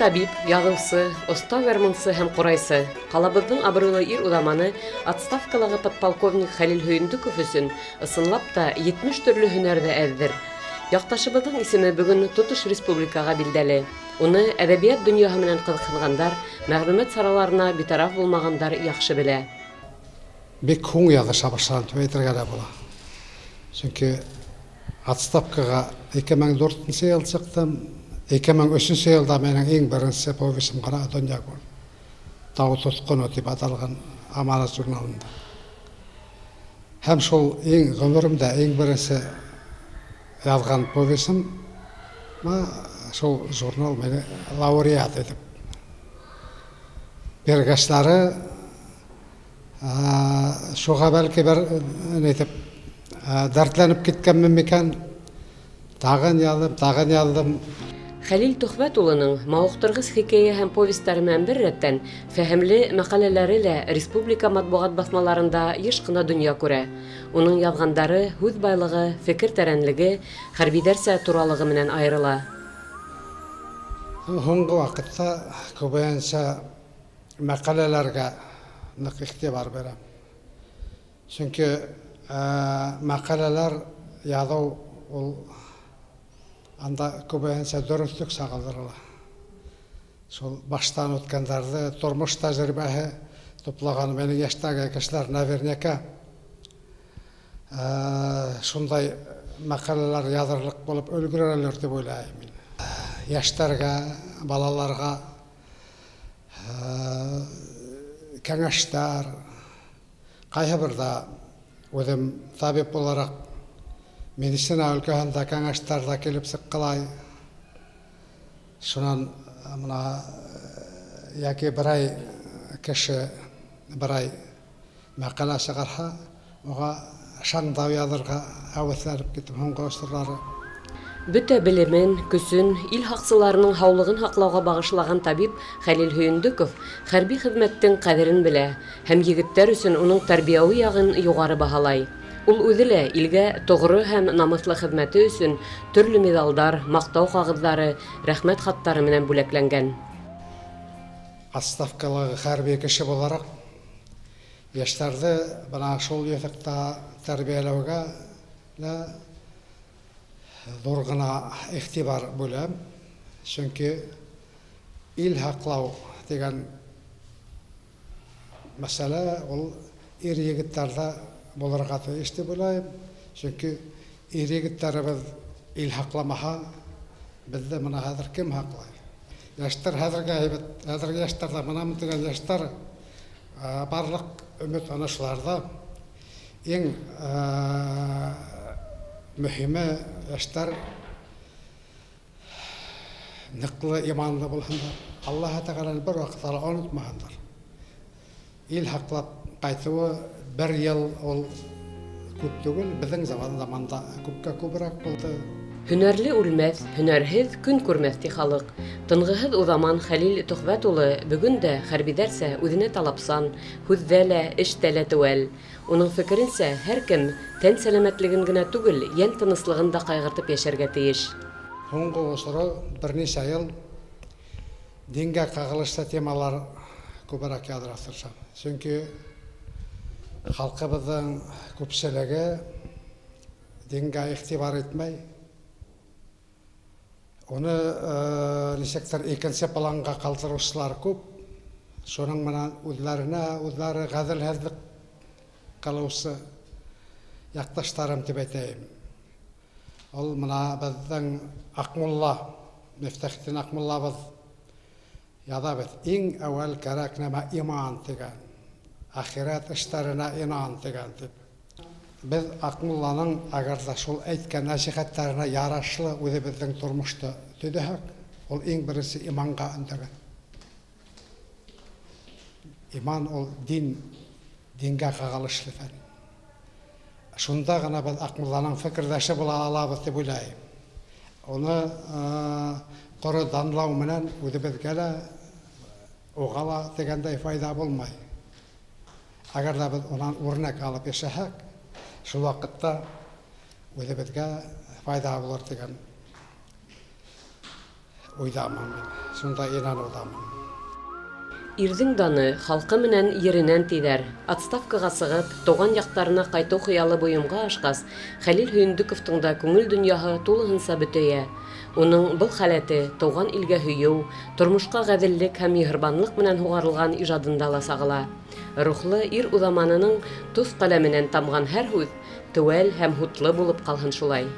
Табип, яҙыусы, оҫта гармунсы һәм ҡурайсы, ҡалабыҙҙың абруйлы ир уҙаманы, отставкалағы подполковник Хәлил Һөйөндөков өсөн, ысынлап та, 70 төрлө һөнәр ҙә әҙҙер. Яҡташыбыҙҙың исеме бөгөн тотош республикаға билдәле. Уны әҙәбиәт донъяһы менән ҡыҙыҡһынғандар, мәғлүмәт сараларына битараф булмағандар яҡшы белә. Бик һуң яҙыша башлаған тип әйтергә лә була. Сөнки отставкаға 2004 йыл сыҡтым. 2003 йылда минең иң беренсе повесым ғына донъя күрҙе. Тау тотҡоно тип аталған Аманат журналында. Һәм шул иң ғүмеремдә иң беренсе яҙған повесым шул журнал мине лауреат итеп биргәсләре, шуға бәлки бер нитеп дәртләнеп киткәнмен микән, тағын яҙҙым, тағын яҙҙым. Хәлил Төхвәт улының мауыҡтырғыс хикәйә һәм повестары менән бер рәттән, фәһемле мәҡәләләре лә республика матбуғат баҫмаларында йыш ҡына донъя күрә. Уның яҙғандары һүҙ байлығы, фекер тәрәнлеге, хәрбиҙәрсә туралығы менән айырыла. Һуңғы ваҡытта күбеһенсә мәҡәләләргә ныҡ иғтибар бирәм. Сөнки мәҡәләләр яҙыу ул анда күбеһенсә дөрөҫлөк сағылдырыла. Шул баштан үткәндәрҙе, тормош тәжрибәһе туплаған минең йәштәге кешеләр наверняка шундай мәҡәләләр яҙырлыҡ булып өлгөрәлер тип уйлайым мин. Йәштәргә, балаларға кәңәштәр, ҡайһы берҙә үҙем табип булараҡ медицина өлкәһендә кәңәштәр ҙә килеп сыҡҡылай. Шунан мына йәки берәй кеше берәй мәҡәлә сығарһа, уға шаңдау яҙырға һәүәҫләнеп китеп һуңғы осорлары. Бөтә белемен, көсөн ил һаҡсыларының һаулығын һаҡлауға бағышлаған табип Хәлил Һөйөндөков хәрби хеҙмәттең ҡәҙерен белә һәм егеттәр өсөн уның тәрбиәүи яғын юғары баһалай. Ул үҙе лә илгә тоғро һәм намыҫлы хеҙмәте өсөн төрлө миҙалдар, маҡтау ҡағыҙҙары, рәхмәт хаттары менән бүләкләнгән. Отставкалағы хәрби кеше булараҡ, йәштәрҙе бына шул юҫыҡта тәрбиәләүгә лә ҙур ғына иғтибар бүләм. Сөнки ил һаҡлау тигән мәсьәлә ул ир егеттәрҙә булырға тейеш тип уйлайым. Сөнки ир егеттәребеҙ ил һаҡламаһа, беҙҙе бына хәҙер кем һаҡлай? Йәштәр хәҙерге һәйбәт, хәҙерге йәштәрҙә бына тигән йәштәр барлыҡ өмөт ана шуларҙа. Иң мөһиме йәштәр ныҡлы иманлы булһындар. Аллаһы Тәғәләне бер ваҡытта ла онотмаһындар. Ил һаҡлап ҡайтыуы бер йыл ул күп түгел, беҙҙең заманда күпкә күберәк булды. Һөнәрле үлмәҫ, һөнәрһеҙ көн күрмәҫ, ти халыҡ. Тынғыһыҙ уҙаман Хәлил Төхвәт улы бөгөн дә хәрбиҙәрсә үҙенә талапсан, һүҙҙә лә, эштә лә теүәл. Уның фекеренсә, һәр кем тән сәләмәтлеген генә түгел, йән тыныслығын да ҡайғыртып йәшәргә тейеш. Һуңғы осоро бер нисә йыл дингә ҡағылышлы темалар күберәк яҙырға тырышам. Сөнки халҡыбыҙҙың күпселеге дингә иғтибар итмәй. Уны нисектер икенсе планға ҡалдырыусылар күп. Шуның менән үҙҙәренә үҙҙәре ғәҙелһеҙлек ҡылыусы яҡташтарым тип әйтәйем. Ул мына беҙҙең Аҡмулла, Мифтахетдин Аҡмуллабыҙ яҙа бит. Иң әүәл кәрәк нәмә иман тигән. Ахирәт эштәренә инан тигән тип. Беҙ Аҡмулланың әгәр ҙә шул әйткән нәсихәттәренә ярашлы үҙебеҙҙең тормошто төҙөһәк, ул иң беренсе иманға өндәгән. Иман ул дин, дингә ҡағылышлы фән. Шунда ғына беҙ Аҡмулланың фекерҙәше була алабыҙ тип уйлайым. Уны ҡоро данлау менән үҙебеҙгә лә, уға ла тигәндәй файҙа булмай. Әгәр ҙә беҙ унан үрнәк алып йәшәһәк, шул ваҡытта үҙебеҙгә файҙа булыр тигән Уйҙамын мин, шундай инаныуҙамын. Ирҙең даны халҡы менән еренән тиҙәр. Отставкаға сығып, тыуған яҡтарына ҡайтыу хыялы бойомға ашҡас, Хәлил Һөйөндөковтың да күңел донъяһы тулыһынса бөтәйә. Уның был халәте тыуған илгә һөйөү, тормошҡа ғәҙеллек һәм миһырбанлыҡ менән һуғарылған ижадында ла сағыла. Рухлы ир уҙаманының тоҫ ҡәләменән тамған һәр һүҙ теүәл һәм һутлы булып ҡалһын шулай.